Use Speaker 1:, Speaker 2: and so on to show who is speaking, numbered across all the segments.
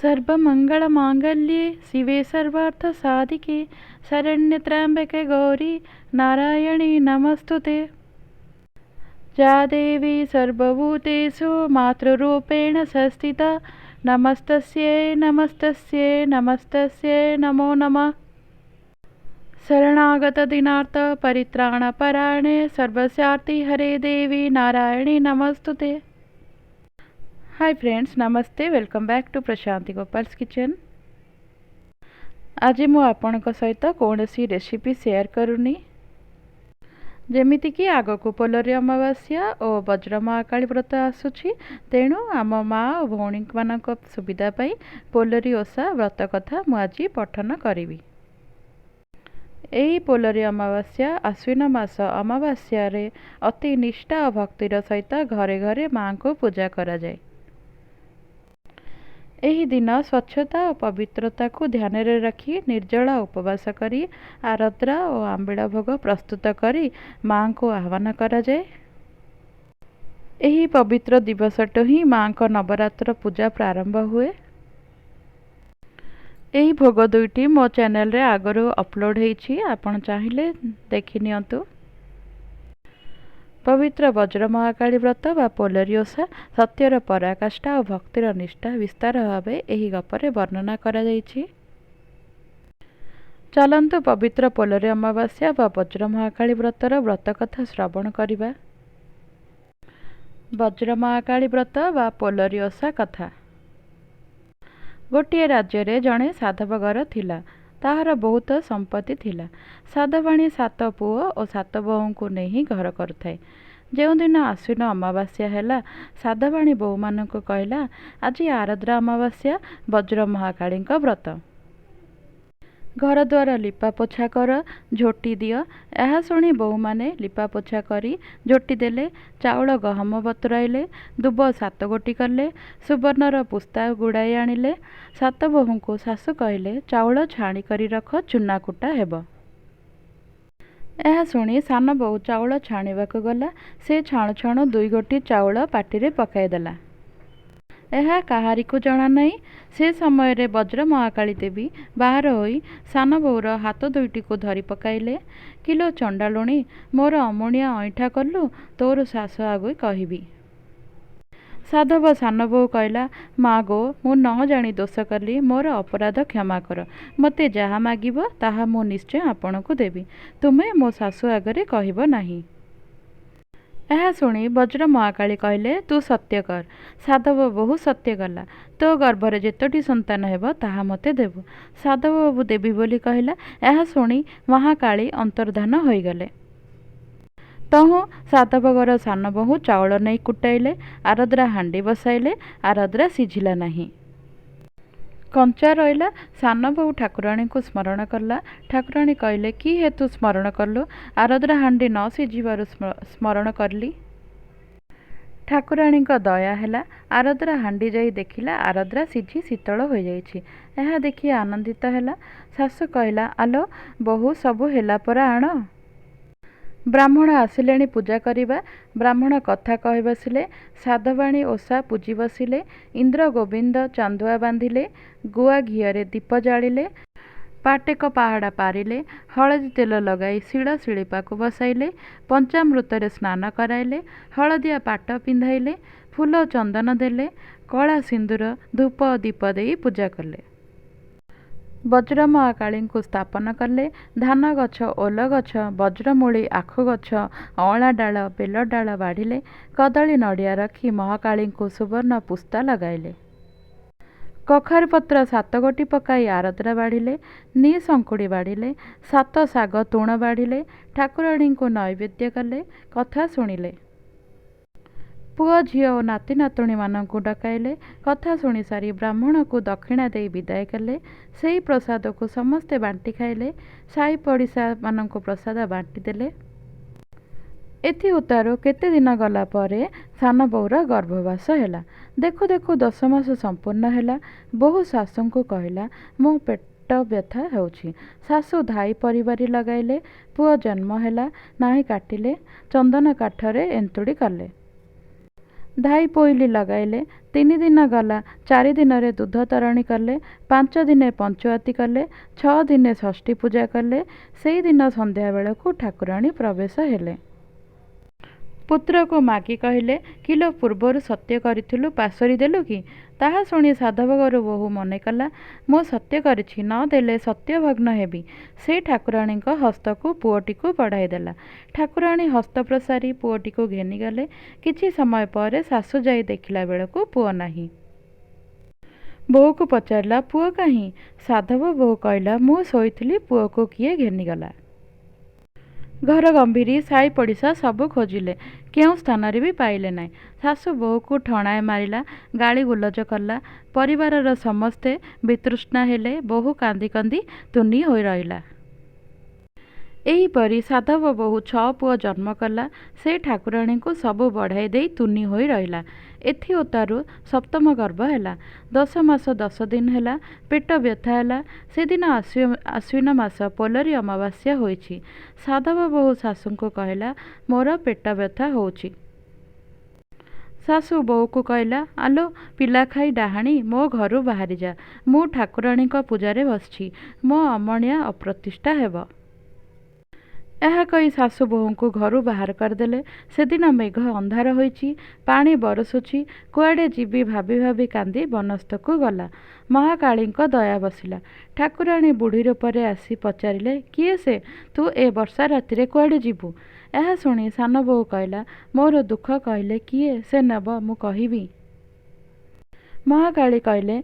Speaker 1: ସର୍ବମଙ୍ଗଳମାଙ୍ଗଲ୍ୟେ ଶିବେ ସର୍ବାର୍ଥସାଧିକେ ଶରଣ୍ୟେ ତ୍ର୍ୟମ୍ବକେ ଗୌରୀ ନାରାୟଣୀ ନମସ୍ତୁତେ। या ଦେବୀ ସର୍ବଭୂତେଷୁ ମାତୃରୂପେଣ ସଂସ୍ଥିତା, ନମସ୍ତସ୍ୟୈ ନମସ୍ତସ୍ୟୈ ନମସ୍ତସ୍ୟୈ ନମୋ ନମଃ। ଶରଣାଗତ ଦୀନାର୍ତ ପରିତ୍ରାଣପରାୟଣେ ସର୍ବସ୍ୟାର୍ତି ହରେ ଦେବୀ ନାରାୟଣୀ ନମସ୍ତୁତେ। ହାଇ ଫ୍ରେଣ୍ଡସ୍, ନମସ୍ତେ। Welcome back to Prashanti Gopal's Kitchen. ଆଜି ମୁଁ ଆପଣଙ୍କ ସହିତ କୌଣସି ରେସିପି ସେୟାର କରୁନି। ଯେମିତିକି ଆଗକୁ ପୋଲରୀ ଅମାବାସ୍ୟା ଓ ବଜ୍ର ମହାକାଳୀ ବ୍ରତ ଆସୁଛି, ତେଣୁ ଆମ ମା ଓ ଭଉଣୀମାନଙ୍କ ସୁବିଧା ପାଇଁ ପୋଲରୀ ଓଷା ବ୍ରତ କଥା ମୁଁ ଆଜି ପଠନ କରିବି। ଏହି ପୋଲରୀ ଅମାବାସ୍ୟା ଆଶ୍ୱିନ ମାସ ଅମାବାସ୍ୟାରେ ଅତି ନିଷ୍ଠା ଓ ଭକ୍ତିର ସହିତ ଘରେ ଘରେ ମାଙ୍କୁ ପୂଜା କରାଯାଏ। ଏହି ଦିନ ସ୍ୱଚ୍ଛତା ଓ ପବିତ୍ରତାକୁ ଧ୍ୟାନରେ ରଖି ନିର୍ଜଳା ଉପବାସ କରି ଆରଦ୍ରା ଓ ଆମ୍ବିଳ ଭୋଗ ପ୍ରସ୍ତୁତ କରି ମାଙ୍କୁ ଆହ୍ୱାନ କରାଯାଏ। ଏହି ପବିତ୍ର ଦିବସଠୁ ହିଁ ମାଙ୍କ ନବରାତ୍ର ପୂଜା ପ୍ରାରମ୍ଭ ହୁଏ। ଏହି ଭୋଗ ଦୁଇଟି ମୋ ଚ୍ୟାନେଲରେ ଆଗରୁ ଅପଲୋଡ଼ ହେଇଛି, ଆପଣ ଚାହିଁଲେ ଦେଖି ନିଅନ୍ତୁ। ପବିତ୍ର ବଜ୍ର ମହାକାଳୀ ବ୍ରତ ବା ପୋଲରୀ ଓଷା ସତ୍ୟର ପରାକାଷ୍ଠା ଓ ଭକ୍ତିର ନିଷ୍ଠା ବିସ୍ତାର ଭାବେ ଏହି ଗପରେ ବର୍ଣ୍ଣନା କରାଯାଇଛି। ଚାଲନ୍ତୁ, ପବିତ୍ର ପୋଲରୀ ଅମାବାସ୍ୟା ବା ବଜ୍ର ମହାକାଳୀ ବ୍ରତର ବ୍ରତ କଥା ଶ୍ରବଣ କରିବା। ବଜ୍ର ମହାକାଳୀ ବ୍ରତ ବା ପୋଲରୀ ଓଷା କଥା। ଗୋଟିଏ ରାଜ୍ୟରେ ଜଣେ ସାଧବ ଘର ଥିଲା। ତାହାର ବହୁତ ସମ୍ପତ୍ତି ଥିଲା। ସାଧବାଣୀ ସାତ ପୁଅ ଓ ସାତ ବୋହୂଙ୍କୁ ନେଇ ଘର କରୁଥାଏ। ଯେଉଁଦିନ ଆଶ୍ୱିନ ଅମାବାସ୍ୟା ହେଲା, ସାଧବାଣୀ ବୋହୂମାନଙ୍କୁ କହିଲା, "ଆଜି ଆରଦ୍ରା ଅମାବାସ୍ୟା, ବଜ୍ର ମହାକାଳୀଙ୍କ ବ୍ରତ। ଘରଦ୍ୱାର ଲିପାପୋଛା କର, ଝୋଟି ଦିଅ।" ଏହା ଶୁଣି ବୋହୂମାନେ ଲିପାପୋଛା କରି ଝୋଟି ଦେଲେ, ଚାଉଳ ଗହମ ବତୁରାଇଲେ, ଦୁବ ସାତଗୋଟି କଲେ, ସୁବର୍ଣ୍ଣର ପୁସ୍ତା ଗୁଡ଼ାଇ ଆଣିଲେ। ସାତ ବୋହୂଙ୍କୁ ଶାଶୁ କହିଲେ, "ଚାଉଳ ଛାଣି କରି ରଖ, ଚୂନା କୁଟା ହେବ।" ଏହା ଶୁଣି ସାନବୋହୂ ଚାଉଳ ଛାଣିବାକୁ ଗଲା। ସେ ଛାଣୁ ଛାଣୁ ଦୁଇଗୋଟି ଚାଉଳ ପାଟିରେ ପକାଇଦେଲା। ଏହା କାହାରିକୁ ଜଣାନାହିଁ। ସେ ସମୟରେ ବଜ୍ର ମହାକାଳୀ ଦେବୀ ବାହାର ହୋଇ ସାନବୋହୂର ହାତ ଦୁଇଟିକୁ ଧରି ପକାଇଲେ। "କିଲୋ ଚଣ୍ଡାଳୁଣୀ, ମୋର ଅମୁଣିଆ ଅଇଁଠା କଲୁ, ତୋର ଶାଶୁ ଆଗେ କହିବି।" ସାଧବ ସାନବୋହୂ କହିଲା, "ମା ଗୋ, ମୁଁ ନ ଜାଣି ଦୋଷ କଲି, ମୋର ଅପରାଧ କ୍ଷମା କର। ମୋତେ ଯାହା ମାଗିବ, ତାହା ମୁଁ ନିଶ୍ଚୟ ଆପଣଙ୍କୁ ଦେବି। ତୁମେ ମୋ ଶାଶୁ ଆଗରେ କହିବ ନାହିଁ।" ଏହା ଶୁଣି ବଜ୍ର ମହାକାଳୀ କହିଲେ, "ତୁ ସତ୍ୟ କର।" ସାଧବ ବୋହୂ ସତ୍ୟ କଲା। "ତୋ ଗର୍ଭରେ ଯେତୋଟି ସନ୍ତାନ ହେବ, ତାହା ମୋତେ ଦେବୁ।" ସାଧବ ବୋହୂ ଦେବି ବୋଲି କହିଲା। ଏହା ଶୁଣି ମହାକାଳୀ ଅନ୍ତର୍ଦ୍ଧାନ ହୋଇଗଲେ। ତହୁଁ ସାଧବ ଘର ସାନବୋହୂ ଚାଉଳ ନେଇ କୁଟାଇଲେ, ଆରଦ୍ରା ହାଣ୍ଡି ବସାଇଲେ, ଆରଦ୍ରା ସିଝିଲା ନାହିଁ। କଞ୍ଚା ରହିଲା। ସାନବୋହୂ ଠାକୁରାଣୀଙ୍କୁ ସ୍ମରଣ କଲା। ଠାକୁରାଣୀ କହିଲେ, "କି ହେତୁ ସ୍ମରଣ କଲୁ?" "ଆରଦ୍ରା ହାଣ୍ଡି ନ ସିଝିବାରୁ ସ୍ମରଣ କଲି।" ଠାକୁରାଣୀଙ୍କ ଦୟା ହେଲା। ଆରଦ୍ରା ହାଣ୍ଡି ଯାଇ ଦେଖିଲା, ଆରଦ୍ରା ସିଝି ଶୀତଳ ହୋଇଯାଇଛି। ଏହା ଦେଖି ଆନନ୍ଦିତ ହେଲା। ଶାଶୁ କହିଲା, "ଆଲୋ ବୋହୂ, ସବୁ ହେଲା ପରା, ଆଣ। ବ୍ରାହ୍ମଣ ଆସିଲେଣି ପୂଜା କରିବା।" ବ୍ରାହ୍ମଣ କଥା କହି ବସିଲେ। ସାଧବାଣୀ ଓଷା ପୂଜି ବସିଲେ। ଇନ୍ଦ୍ର ଗୋବିନ୍ଦ ଚାନ୍ଦୁଆ ବାନ୍ଧିଲେ, ଗୁଆ ଘିଅରେ ଦୀପ ଜାଳିଲେ, ପାଟେକ ପାହାଡ଼ା ପାରିଲେ, ହଳଦୀ ତେଲ ଲଗାଇ ଶିଳ ଶିଳିପାକୁ ବସାଇଲେ, ପଞ୍ଚାମୃତରେ ସ୍ନାନ କରାଇଲେ, ହଳଦିଆ ପାଟ ପିନ୍ଧାଇଲେ, ଫୁଲ ଚନ୍ଦନ ଦେଲେ, କଳା ସିନ୍ଦୁର, ଧୂପ ଦୀପ ଦେଇ ପୂଜା କଲେ। ବଜ୍ର ମହାକାଳୀଙ୍କୁ ସ୍ଥାପନ କଲେ। ଧାନଗଛ, ଓଲଗଛ, ବଜ୍ରମୂଳି, ଆଖୁଗଛ, ଅଁଳା ଡାଳ, ବେଲଡାଳ ବାଢ଼ିଲେ। କଦଳୀ ନଡ଼ିଆ ରଖି ମହାକାଳୀଙ୍କୁ ସୁବର୍ଣ୍ଣ ପୁସ୍ତା ଲଗାଇଲେ। କଖାରୁ ପତ୍ର ସାତଗୋଟି ପକାଇ ଆରଦ୍ରା ବାଢ଼ିଲେ, ନିଶଙ୍କୁଡ଼ି ବାଢ଼ିଲେ, ସାତ ଶାଗ ତୁଣ ବାଢ଼ିଲେ, ଠାକୁରାଣୀଙ୍କୁ ନୈବେଦ୍ୟ କଲେ, କଥା ଶୁଣିଲେ। ପୁଅ ଝିଅ ଓ ନାତି ନାତୁଣୀମାନଙ୍କୁ ଡକାଇଲେ। କଥା ଶୁଣିସାରି ବ୍ରାହ୍ମଣକୁ ଦକ୍ଷିଣା ଦେଇ ବିଦାୟ କଲେ। ସେହି ପ୍ରସାଦକୁ ସମସ୍ତେ ବାଣ୍ଟି ଖାଇଲେ। ସାହି ପଡ଼ିଶାମାନଙ୍କୁ ପ୍ରସାଦ ବାଣ୍ଟିଦେଲେ। ଏଥିଉତ୍ତାରୁ କେତେଦିନ ଗଲା ପରେ ସାନବୋହୂର ଗର୍ଭବାସ ହେଲା। ଦେଖୁ ଦେଖୁ 10 ମାସ ସମ୍ପୂର୍ଣ୍ଣ ହେଲା। ବୋହୂ ଶାଶୁଙ୍କୁ କହିଲା, "ମୋ ପେଟ ବ୍ୟଥା ହେଉଛି।" ଶାଶୁ ଧାଈ ପରିବାରୀ ଲଗାଇଲେ। ପୁଅ ଜନ୍ମ ହେଲା। ନାହି କାଟିଲେ, ଚନ୍ଦନ କାଠରେ ଏନ୍ତୁଡ଼ି କଲେ। ଧାଈ ପୋଇଲି ଲଗାଇଲେ। ତିନିଦିନ ଗଲା। ଚାରିଦିନରେ ଦୁଧ ତରଣୀ କଲେ, ପାଞ୍ଚଦିନେ ପଞ୍ଚୁଆତି କଲେ, ଛଅଦିନେ ଷଷ୍ଠୀ ପୂଜା କଲେ। ସେଇଦିନ ସନ୍ଧ୍ୟାବେଳକୁ ଠାକୁରାଣୀ ପ୍ରବେଶ ହେଲେ। ପୁତ୍ରକୁ ମାଗି କହିଲେ, "କିଲୋ, ପୂର୍ବରୁ ସତ୍ୟ କରିଥିଲୁ ପାଶୋରି ଦେଲୁ କି? " ତାହା ଶୁଣି ସାଧବଘରୁ ବୋହୂ ମନେକଲା, ମୁଁ ସତ୍ୟ କରିଛି, ନ ଦେଲେ ସତ୍ୟଭଗ୍ନ ହେବି। ସେ ଠାକୁରାଣୀଙ୍କ ହସ୍ତକୁ ପୁଅଟିକୁ ବଢ଼ାଇଦେଲା। ଠାକୁରାଣୀ ହସ୍ତ ପ୍ରସାରି ପୁଅଟିକୁ ଘେନିଗଲେ। କିଛି ସମୟ ପରେ ଶାଶୁ ଯାଇ ଦେଖିଲାବେଳକୁ ପୁଅ ନାହିଁ। ବୋହୂକୁ ପଚାରିଲା, "ପୁଅ କାହିଁ? " ସାଧବ ବୋହୂ କହିଲା, "ମୁଁ ଶୋଇଥିଲି, ପୁଅକୁ କିଏ ଘେନିଗଲା। " ଘର ଗମ୍ଭୀରି, ସାଇ ପଡ଼ିଶା ସବୁ ଖୋଜିଲେ, କେଉଁ ସ୍ଥାନରେ ବି ପାଇଲେ ନାହିଁ। ଶାଶୁ ବୋହୂକୁ ଠଣାଏ ମାରିଲା, ଗାଳି ଗୁଲଜ କଲା। ପରିବାରର ସମସ୍ତେ ବିତୃଷ୍ଣା ହେଲେ। ବୋହୂ କାନ୍ଦି କାନ୍ଦି ତୁନି ହୋଇ ରହିଲା। ଏହିପରି ସାଧବ ବୋହୂ ଛଅ ପୁଅ ଜନ୍ମ କଲା। ସେ ଠାକୁରାଣୀଙ୍କୁ ସବୁ ବଢ଼ାଇ ଦେଇ ତୁନି ହୋଇ ରହିଲା। ଏଥି ଉତ୍ତାରୁ ସପ୍ତମ ଗର୍ଭ ହେଲା। ଦଶମାସ ଦଶଦିନ ହେଲା, ପେଟ ବ୍ୟଥା ହେଲା। ସେଦିନ ଆଶ୍ୱିନମାସ ପୋଲରୀ ଅମାବାସ୍ୟା ହୋଇଛି। ସାଧବ ବୋହୂ ଶାଶୁଙ୍କୁ କହିଲା, "ମୋର ପେଟ ବ୍ୟଥା ହଉଛି। " ଶାଶୁ ବୋହୂକୁ କହିଲା, "ଆଲୋ ପିଲାଖାଇ ଡାହାଣୀ, ମୋ ଘରୁ ବାହାରି ଯା। ମୁଁ ଠାକୁରାଣୀଙ୍କ ପୂଜାରେ ବସିଛି। ମୋ ଅମଣିଆ ଅପ୍ରତିଷ୍ଠା ହେବ। " ଏହା କହି ଶାଶୁ ବୋହୂଙ୍କୁ ଘରୁ ବାହାର କରିଦେଲେ। ସେଦିନ ମେଘ ଅନ୍ଧାର ହୋଇଛି, ପାଣି ବରଷୁଛି। କୁଆଡ଼େ ଯିବି ଭାବି ଭାବି କାନ୍ଦି ବନସ୍ତକୁ ଗଲା। ମହାକାଳୀଙ୍କ ଦୟା ବସିଲା। ଠାକୁରାଣୀ ବୁଢ଼ୀ ରୂପରେ ଆସି ପଚାରିଲେ, "କିଏ ସେ, ତୁ ଏ ବର୍ଷା ରାତିରେ କୁଆଡ଼େ ଯିବୁ? " ଏହା ଶୁଣି ସାନବୋହୂ କହିଲା, "ମୋର ଦୁଃଖ କହିଲେ କିଏ ସେ ନେବ ମୁଁ କହିବି? " ମହାକାଳୀ କହିଲେ,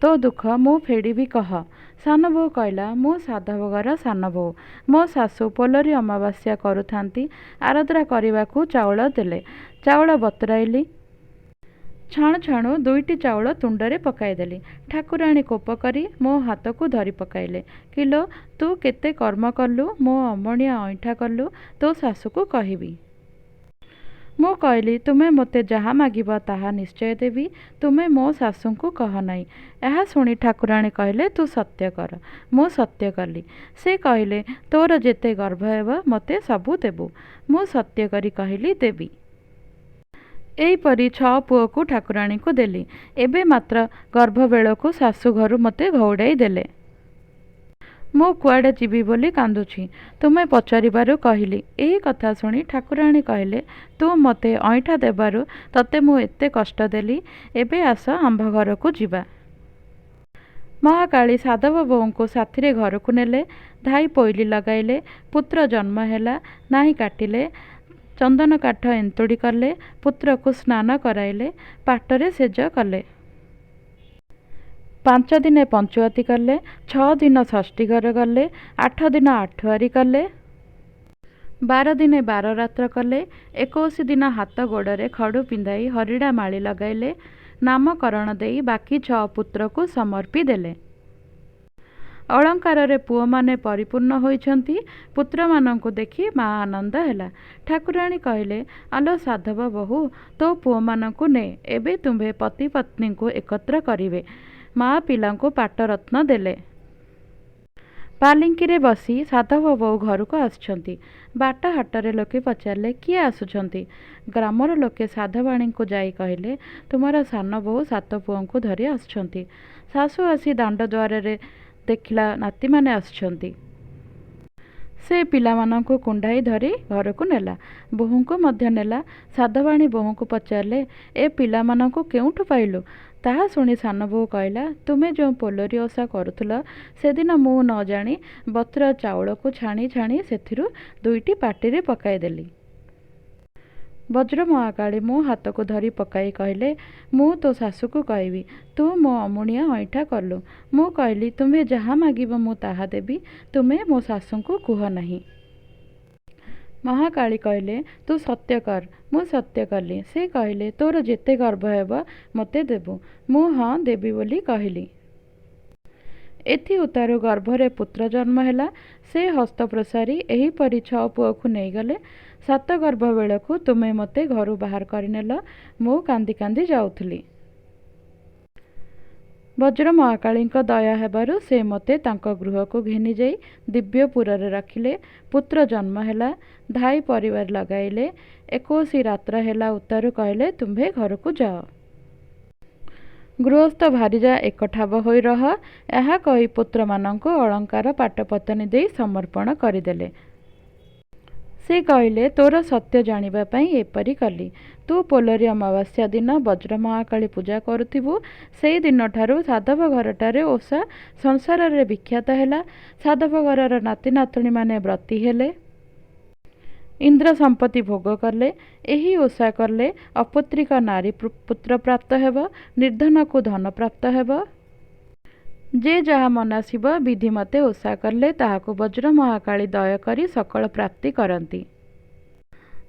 Speaker 1: "ତୋ ଦୁଃଖ ମୁଁ ଫେଡ଼ିବି କହ। " ସାନବୋହୂ କହିଲା, "ମୁଁ ସାଧବଘର ସାନବୋହୂ। ମୋ ଶାଶୁ ପୋଲରୀ ଅମାବାସ୍ୟା କରୁଥାନ୍ତି। ଆରଦ୍ରା କରିବାକୁ ଚାଉଳ ଦେଲେ। ଚାଉଳ ବତୁରାଇଲି। ଛାଣୁ ଛାଣୁ ଦୁଇଟି ଚାଉଳ ତୁଣ୍ଡରେ ପକାଇଦେଲି। ଠାକୁରାଣୀ କୋପ କରି ମୋ ହାତକୁ ଧରି ପକାଇଲେ। କିଲୋ, ତୁ କେତେ କର୍ମ କଲୁ, ମୋ ଅମଣିଆ ଅଇଁଠା କଲୁ, ତୋ ଶାଶୁକୁ କହିବି। ମୁଁ କହିଲି, ତୁମେ ମୋତେ ଯାହା ମାଗିବ ତାହା ନିଶ୍ଚୟ ଦେବି, ତୁମେ ମୋ ଶାଶୁଙ୍କୁ କହ ନାହିଁ। ଏହା ଶୁଣି ଠାକୁରାଣୀ କହିଲେ, ତୁ ସତ୍ୟ କର। ମୁଁ ସତ୍ୟ କଲି। ସେ କହିଲେ, ତୋର ଯେତେ ଗର୍ଭ ହେବ ମୋତେ ସବୁ ଦେବୁ। ମୁଁ ସତ୍ୟ କରି କହିଲି, ଦେବି। ଏହିପରି ଛଅ ପୁଅକୁ ଠାକୁରାଣୀଙ୍କୁ ଦେଲି। ଏବେ ମାତ୍ର ଗର୍ଭବେଳକୁ ଶାଶୁ ଘରୁ ମୋତେ ଘଉଡ଼ାଇ ଦେଲେ। ମୁଁ କୁଆଡ଼େ ଯିବି ବୋଲି କାନ୍ଦୁଛି। ତୁମେ ପଚାରିବାରୁ କହିଲି। " ଏହି କଥା ଶୁଣି ଠାକୁରାଣୀ କହିଲେ, "ତୁ ମୋତେ ଅଇଁଠା ଦେବାରୁ ତୋତେ ମୁଁ ଏତେ କଷ୍ଟ ଦେଲି। ଏବେ ଆସ, ଆମ୍ଭ ଘରକୁ ଯିବା। ମହାକାଳୀ ସାଧବ ବୋହୂଙ୍କୁ ସାଥିରେ ଘରକୁ ନେଲେ। ଧାଈ ପୋଇଲି ଲଗାଇଲେ। ପୁତ୍ର ଜନ୍ମ ହେଲା। ନାହି କାଟିଲେ। ଚନ୍ଦନକାଠ ଏନ୍ତୁଡ଼ି କଲେ। ପୁତ୍ରକୁ ସ୍ନାନ କରାଇଲେ। ପାଟରେ ଶେଯ କଲେ। ପାଞ୍ଚଦିନେ ପଞ୍ଚୁଆତି କଲେ। ଛଅଦିନ ଷଷ୍ଠୀଘର କଲେ। ଆଠଦିନ ଆଠୁଆରୀ କଲେ। ବାରଦିନେ ବାରରାତ୍ର କଲେ। 21 ଦିନ ହାତ ଗୋଡ଼ରେ ଖଡ଼ୁ ପିନ୍ଧାଇ ହରିଡ଼ା ମାଳି ଲଗାଇଲେ। ନାମକରଣ ଦେଇ ବାକି ଛଅ ପୁତ୍ରକୁ ସମର୍ପି ଦେଲେ। ଅଳଙ୍କାରରେ ପୁଅମାନେ ପରିପୂର୍ଣ୍ଣ ହୋଇଛନ୍ତି। ପୁତ୍ରମାନଙ୍କୁ ଦେଖି ମା ଆନନ୍ଦ ହେଲା। ଠାକୁରାଣୀ କହିଲେ, "ଆଲୋ ସାଧବ ବୋହୂ, ତୋ ପୁଅମାନଙ୍କୁ ନେ, ଏବେ ତୁମ୍ଭେ ପତି ପତ୍ନୀଙ୍କୁ ଏକତ୍ର କରିବେ। " ମା ପିଲାଙ୍କୁ ପାଟରତ୍ନ ଦେଲେ। ପାଲିଙ୍କିରେ ବସି ସାଧବ ବୋହୂ ଘରକୁ ଆସୁଛନ୍ତି, ବାଟ ହାଟରେ ଲୋକେ ପଚାରିଲେ, "କିଏ ଆସୁଛନ୍ତି? " ଗ୍ରାମର ଲୋକେ ସାଧବାଣୀଙ୍କୁ ଯାଇ କହିଲେ, "ତୁମର ସାନବୋହୂ ସାତ ପୁଅଙ୍କୁ ଧରି ଆସୁଛନ୍ତି। " ଶାଶୁ ଆସି ଦାଣ୍ଡ ଦୁଆରରେ ଦେଖିଲା ନାତିମାନେ ଆସୁଛନ୍ତି। ସେ ପିଲାମାନଙ୍କୁ କୁଣ୍ଢାଇ ଧରି ଘରକୁ ନେଲା। ବୋହୂଙ୍କୁ ମଧ୍ୟ ନେଲା। ସାଧବାଣୀ ବୋହୂଙ୍କୁ ପଚାରିଲେ, "ଏ ପିଲାମାନଙ୍କୁ କେଉଁଠୁ ପାଇଲୁ? " ତାହା ଶୁଣି ସାନବୋହୂ କହିଲା, "ତୁମେ ଯେଉଁ ପୋଲରୀ ଓଷା କରୁଥିଲ, ସେଦିନ ମୁଁ ନ ଜାଣି ବତୁରା ଚାଉଳକୁ ଛାଣି ଛାଣି ସେଥିରୁ ଦୁଇଟି ପାଟିରେ ପକାଇଦେଲି। ବଜ୍ର ମହାକାଳୀ ମୋ ହାତକୁ ଧରି ପକାଇ କହିଲେ, ମୁଁ ତୋ ଶାଶୁକୁ କହିବି, ତୁ ମୋ ଅମୁଣିଆ ଅଇଁଠା କଲୁ। ମୁଁ କହିଲି, ତୁମ୍ଭେ ଯାହା ମାଗିବ ମୁଁ ତାହା ଦେବି, ତୁମେ ମୋ ଶାଶୁଙ୍କୁ କୁହ ନାହିଁ। ମହାକାଳୀ କହିଲେ, ତୁ ସତ୍ୟ କର। ମୁଁ ସତ୍ୟ କଲି। ସେ କହିଲେ, ତୋର ଯେତେ ଗର୍ଭ ହେବ ମୋତେ ଦେବୁ। ମୁଁ ହଁ ଦେବି ବୋଲି କହିଲି। ଏଥି ଉତ୍ତାରୁ ଗର୍ଭରେ ପୁତ୍ର ଜନ୍ମ ହେଲା। ସେ ହସ୍ତ ପ୍ରସାରି ଏହିପରି ଛଅ ପୁଅକୁ ନେଇଗଲେ। ସାତ ଗର୍ଭ ବେଳକୁ ତୁମେ ମୋତେ ଘରୁ ବାହାର କରିନେଲ। ମୁଁ କାନ୍ଦି କାନ୍ଦି ଯାଉଥିଲି। ବଜ୍ର ମହାକାଳୀଙ୍କ ଦୟା ହେବାରୁ ସେ ମୋତେ ତାଙ୍କ ଗୃହକୁ ଘେନିଯାଇ ଦିବ୍ୟପୁରରେ ରଖିଲେ। ପୁତ୍ର ଜନ୍ମ ହେଲା। ଧାଈ ପରିବାର ଲଗାଇଲେ। 21 ରାତ୍ର ହେଲା ଉତ୍ତାରୁ କହିଲେ, ତୁମ୍ଭେ ଘରକୁ ଯାଅ। ଗୃହସ୍ଥ ଭାରିଯା ଏକଠାବ ହୋଇ ରହ। ଏହା କହି ପୁତ୍ରମାନଙ୍କୁ ଅଳଙ୍କାର ପାଟପତନି ଦେଇ ସମର୍ପଣ କରିଦେଲେ। ସେ କହିଲେ, ତୋର ସତ୍ୟ ଜାଣିବା ପାଇଁ ଏପରି କଲି। ତୁ ପୋଲରୀ ଅମାବାସ୍ୟା ଦିନ ବଜ୍ର ମହାକାଳୀ ପୂଜା କରୁଥିବୁ। ସେହି ଦିନଠାରୁ ସାଧବ ଘରଠାରେ ଓଷା ସଂସାରରେ ବିଖ୍ୟାତ ହେଲା। ସାଧବ ଘରର ନାତି ନାତୁଣୀମାନେ ବ୍ରତୀ ହେଲେ। ଇନ୍ଦ୍ର ସମ୍ପତ୍ତି ଭୋଗ କଲେ। ଏହି ଓଷା କଲେ ଅପୁତ୍ରିକ ନାରୀ ପୁତ୍ରପ୍ରାପ୍ତ ହେବ, ନିର୍ଦ୍ଧନକୁ ଧନପ୍ରାପ୍ତ ହେବ। ଯେ ଯାହା ମନାସିବ ବିଧିମତେ ଓଷା କଲେ ତାହାକୁ ବଜ୍ର ମହାକାଳୀ ଦୟକରି ସକଳ ପ୍ରାପ୍ତି କରନ୍ତି।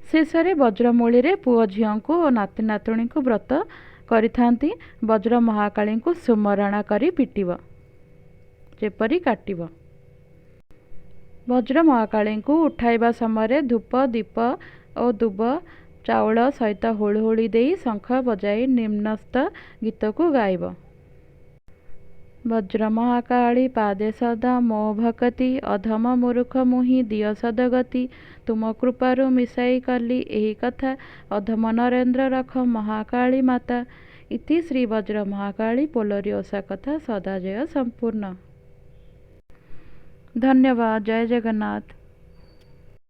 Speaker 1: ଶେଷରେ ବଜ୍ରମୂଳିରେ ପୁଅ ଝିଅଙ୍କୁ ଓ ନାତି ନାତୁଣୀଙ୍କୁ ବ୍ରତ କରିଥାନ୍ତି। ବଜ୍ର ମହାକାଳୀଙ୍କୁ ସୁମରଣା କରି ପିଟିବ ଯେପରି କାଟିବ। ବଜ୍ର ମହାକାଳୀଙ୍କୁ ଉଠାଇବା ସମୟରେ ଧୂପ, ଦୀପ ଓ ଦୁବ ଚାଉଳ ସହିତ ହୁଳହୁଳି ଦେଇ ଶଙ୍ଖ ବଜାଇ ନିମ୍ନସ୍ଥ ଗୀତକୁ ଗାଇବ। ବଜ୍ର ମହାକାଳୀ ପାଦେ ସଦା ମୋ ଭକତି, ଅଧମ ମୂରୁଖ ମୁହିଁ ଦିଅ ସଦଗତି। ତୁମ କୃପାରୁ ମିଶାଇ କଲି ଏହି କଥା, ଅଧମ ନରେନ୍ଦ୍ର ରଖ ମହାକାଳୀ ମାତା। ଇତି ଶ୍ରୀ ବଜ୍ର ମହାକାଳୀ ପୋଲରୀ ଓଷା କଥା ସଦାଜୟ ସମ୍ପୂର୍ଣ୍ଣ। ଧନ୍ୟବାଦ। ଜୟ ଜଗନ୍ନାଥ।